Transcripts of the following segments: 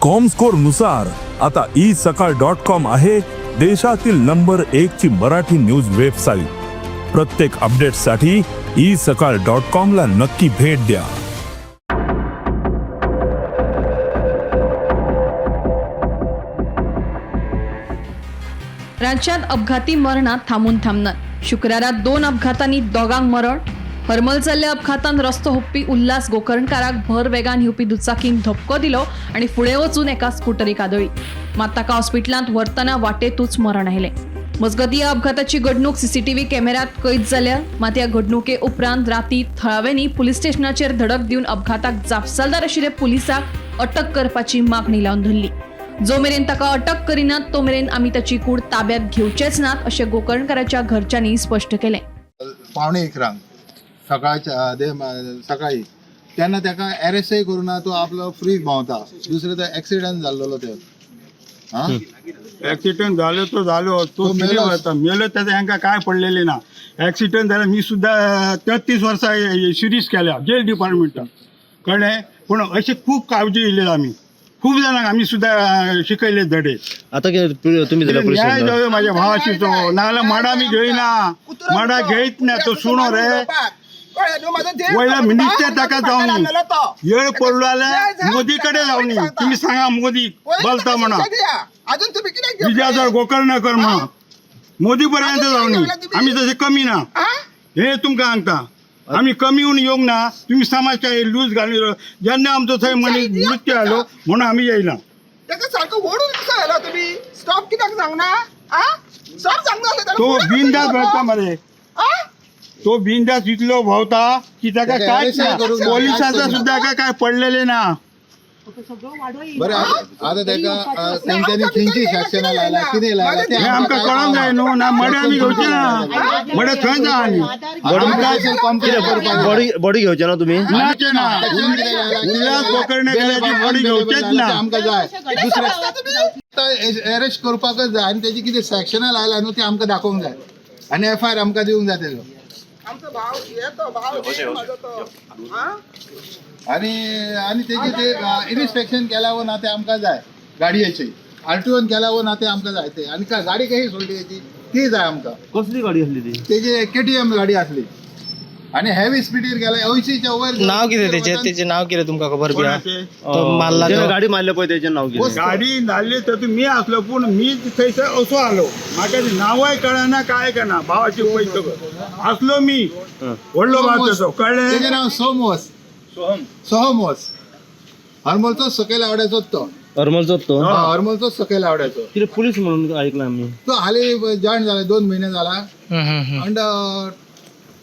Comscore नुसार आता E सकाळ डॉट कॉम आहे देशातील नंबर एक ची मराठी न्यूज वेबसाईट. प्रत्येक अपडेटसाठी ई सकाळ डॉट कॉम ला नक्की भेट द्या. राज्यात अपघाती मरणां थांबून थांबनात. शुक्रारा 2 अपघातांनी दोगांक मरण. हरमल जाल्ल्या अपघातान रस्तो हुप्पी उल्हास गोकर्णकाराक भर वेगान येवपी दुचाकीन धपको दिलो आनी फुडें वचून एका स्कुटरीक आदळ्ळी. मात ताका हॉस्पिटलांत व्हरतना वाटेतूच मरण आयलें. मजगतीं ह्या अपघाताची घडणूक सीसीटीव्ही कॅमेऱ्यात कैद जाल्या. मात ह्या घडणुके उपरांत राती थळाव्यांनी पुलीस स्टेशनाचेर धडक दिवन अपघाताक जापसालदार आशिल्ल्या पुलिसाक अटक करपाची मागणी लावन धरली. जो मेरेन ताका अटक करिनात तो मेरेन आमी ताची कूड ताब्यात घेवचेच नात अशें गोकर्णकाराच्या घरच्यांनी स्पश्ट केलें. 10:45 सकाळच्या सकाळी तेन्ना ताका अरेस्टय करूं ना, तो आपलो फ्री भोंवता. दुसरें तो एक्सिडंट जाल्लो ते ऍक्सिडेंट झालो तो झालो, तो तो मेलो. मेलो मेलो, त्याचा ह्यांका काय पडलेले ना. ऍक्सिडेंट झाला, मी सुद्धा 33 वर्सां सिरीज केल्या जेल डिपार्टमेंटात, कळ्ळें? पूण अशी खूब काळजी येयले, आमी खूब जाणांक आमी सुद्धा शिकयले धडे. आता कितें तुम्ही दिला न्याय परिस्थिती जावं माझ्या भावाशी, तो नाजाल्यार माडा आमी घेयना, माडा घेयत ना. तो सुणो रे वयला मिनिस्टर ताका जावनी येळ पडलो जाल्यार मोदी कडेन जावनी. तुमी सांगा मोदी बलता म्हणा, अजून तुम्ही कित्याक विजयासर गोकर्णकर म्हणा, मोदी पर्यंत जावनी. आमी तशें कमी ना, हे तुमकां सांगता, आमी कमी येवन येवंक ना. तुमी समाज काय लूज घालून जेन्ना आमचो थंय मनीस मृत्यू जालो म्हणून आमी येयना. ताका सारको ओडून कसो आयलो तुम्ही? स्टॉप कित्याक सांगना? आ, स्टॉप सांगना. तो बिंदास भोंवता मरे, तो बिंदास इतलो भोंवता की ताका ताका कांयच ना, arrest करूंक ना, पोलिसांचा कांयच सुद्धा काय पडलेले ना. बरें, आतां ताका तेंच्यांनी खंयची सेक्शनां लायला, कितें लायला तें हे आमकां कळोंक जाय न्हू. ना मडें आमी घेवचे ना, मडें थंय जा आनी आमकां कंप्लेन करपाक जाय. बॉडी बॉडी घेवचे ना तुम्ही? नाचे ना. सेक्शन कितें लायला, उल्हास गोकर्णकराची बॉडी घेवचेच ना. तें आमकां जाय. दुसरें अरेस्ट करपाकच जाय आनी तेजी कितें सेक्शनां लायला न्हू ती आमकां दाखोवंक जाय आनी एफ I R आमकां दिवंक जाय तेजो. आमचो भाव येतो, भाव म्हजो तो. आनी आनी तेजी ते इन्स्पेक्शन केला वो ना ते आमकां जाय. गाडयेची आर टी ओन केला वो ना ते आमकां जाय ते. आनी गाडी कशी सोडली तेजी ती जाय आमकां. कसली गाडी आसली ती? तेजी केटीएम गाडी आसली आनी हेवी स्पिडीर गेला, 80च्या वयर. नाव कितें तेचें? तेचें नाव कितें तुमकां खबर बी आहा? तो मारला ज्याने तो. गाडी मारल्या पळय तेचें नाव कितें? गाडी धाडली तातूंत मी आसलो, पूण मी थंयसर असो आलो, म्हाका ते नांवय कळना काय कळना. भावाची पयसो आसलो मी, व्हडलो भाव तेजो, तेजें कळ्ळें? नाव सोमवस, सोहमवस. हरमलचोच सकयल आवड्याचोच तो. हरमलचोच तो? हा, हरमलचोच सकयल आवड्याचो. कितें पुलीस म्हणून ऐकलं आम्ही. तो हाली जॉईन जाला, 2 म्हयने जाला. हम्म, हम्म, हम्म. अंड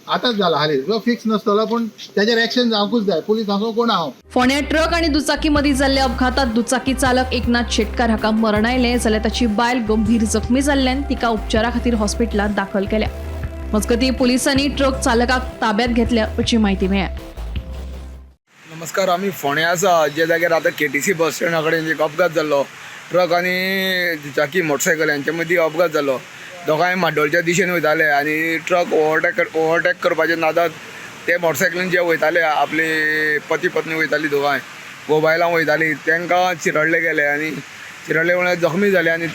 आतांच जाला हाली. तो फिक्स नासतलो, पूण तेजेर एक्शन जावंकूच जाय. पुलीस आसूं कोण हांव. फोंड्या ट्रक आनी दुचाकी मदीं जाल्ल्या अपघातात दुचाकी चालक एकनाथ शेटकार हाका मरण आयलें, जाल्यार ताची बायल गंभीर जखमी जाल्ल्यान तिका उपचारा खातीर हॉस्पिटलांत दाखल केल्या. मजगतीं पुलिसांनी ट्रक चालकाक ताब्यात घेतल्या अशी म्हायती मेळ्ळ्या. नमस्कार, आमी फोंड्या आसा, जे जाग्यार आतां केटीसी बस स्टँडा कडेन एक अपघात जाल्लो. ट्रक आनी दुचाकी मोटरसायकल हांचे मदीं अपघात जालो. दोगांय म्हाड्डोळच्या दिशेन वयताले आनी ट्रक ओवरटेक करपाच्या नादात ते मोटरसायकलीन जे वयताले, आपले पती पत्नी वयताली, दोगांय घोव बायलां वयताली, तांकां चिरडले गेले आनी चिरडले म्हणल्यार जखमी जाले. आनी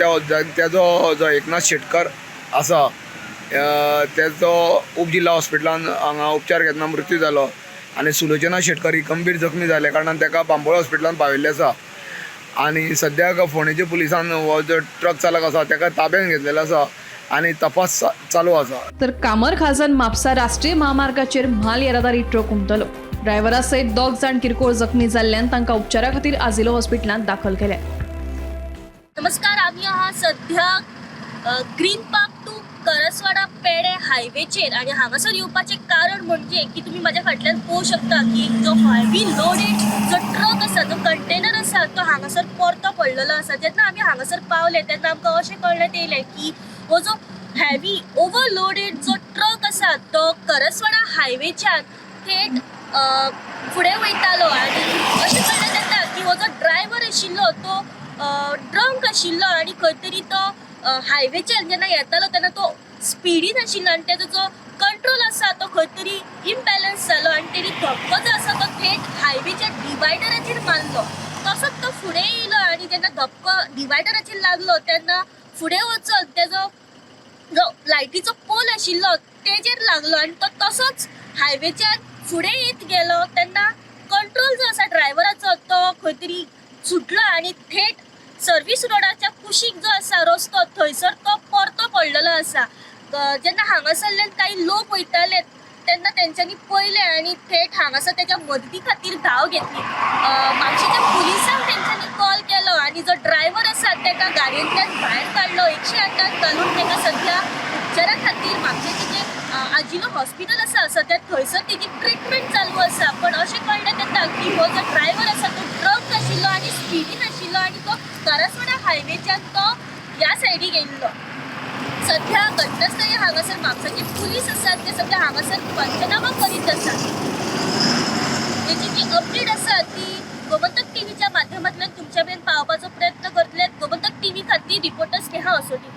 तेजो जो एकनाथ शेटकर आसा, तेजो उपजिल्हा हॉस्पिटलान हांगा उपचार घेतना मृत्यू जालो आनी सुलोचना शेटकर ही गंभीर जखमी जाल्या कारणान ताका बांबोळे हॉस्पिटलान पावयल्लें आसा. आनी सद्याक फोंडेच्या पुलिसान हो जो ट्रक चालक आसा ताका ताब्यात घेतलेलो आसा आनी तपास चालू आसा. तर कामर खाजन म्हापसा राष्ट्रीय महामार्गाचेर म्हाल येरादारी ट्रक उमटलो. ड्रायव्हरा सयत 2 जाण किरकोळ जखमी जाल्ल्यान तांकां उपचारा खातीर आजिलो हॉस्पिटलांत दाखल केले. नमस्कार, आमी आहा सध्या ग्रीन पार्क टू करसवाडा पेडे हायवेचेर आनी हांगासर येवपाचें कारण म्हणजे की तुमी म्हाज्या फाटल्यान पळोवंक शकता की जो हेवी लोडेड जो ट्रक आसा, जो कंटेनर आसा, तो हांगासर परतो पडलेलो आसा. जेन्ना आमी हांगासर पावले तेन्ना आमकां अशें कळण्यात येयलें की हो जो हेवी ओवरलोडेड जो ट्रक आसा तो करसवाडा हायवेच्यान थेट फुडें वयतालो आनी अशें कळण्यात येता की हो जो ड्रायव्हर आशिल्लो तो ड्रंक आशिल्लो आनी खंय तरी तो हायवेचेर जेन्ना येतालो तेन्ना तो स्पिडीन आशिल्लो आनी तेजो जो कंट्रोल आसा तो खंय तरी इम्बॅलन्स जालो आनी तेणी धपको जो आसा तो थेट हायवेच्या डिवायडराचेर मारलो. तसोच तो फुडें येयलो आनी जेन्ना धपको डिवायडराचेर लागलो तेन्ना फुडें वचून तेजो जो लायटीचो पोल आशिल्लो तेजेर लागलो आनी तो तसोच हायवेच्यान फुडें येत गेलो. तेन्ना कंट्रोल जो आसा ड्रायव्हराचो तो खंय तरी सुटलो आनी थेट सर्वीस रोडाच्या कुशीक जो आसा रस्तो थंयसर तो परतो पडलेलो आसा. जेन्ना हांगासरल्यान काही लोक वयताले तेन्ना तेंच्यांनी पळयलें आनी थेट हांगासर तेच्या मदती खातीर धांव घेतली. म्हापशेच्या पुलिसांक तेंच्यांनी कॉल केलो आनी जो ड्रायव्हर आसा तेका गाडयेंतल्यान भायर काडलो. 108 घालून तेका सद्या उपचारा खातीर म्हापशेचें जें आजिलो हॉस्पिटल आसा सद्या थंयसर तेजी ट्रिटमेंट चालू आसा. पण अशें कळ्ळें तेन्ना की हो जो ड्रायव्हर आसा तो ड्रंक आशिल्लो आनी स्पिडीन आशिल्लो आनी तो करासवाडा हायवेच्यान तो ह्या सायडीक येयल्लो. सध्या घटनास्थळी हांगासर म्हापसाचे पुलीस आसात ते सध्या हांगासर पंचनामा करीत आसात. तेची जी अपडेट आसा ती गोमंतक टीव्हीच्या माध्यमांतल्यान तुमच्या मेरेन पावोवपाचो प्रयत्न करतले. गोमंतक टीव्ही खातीर रिपोर्टर स्नेहा असोटीकर.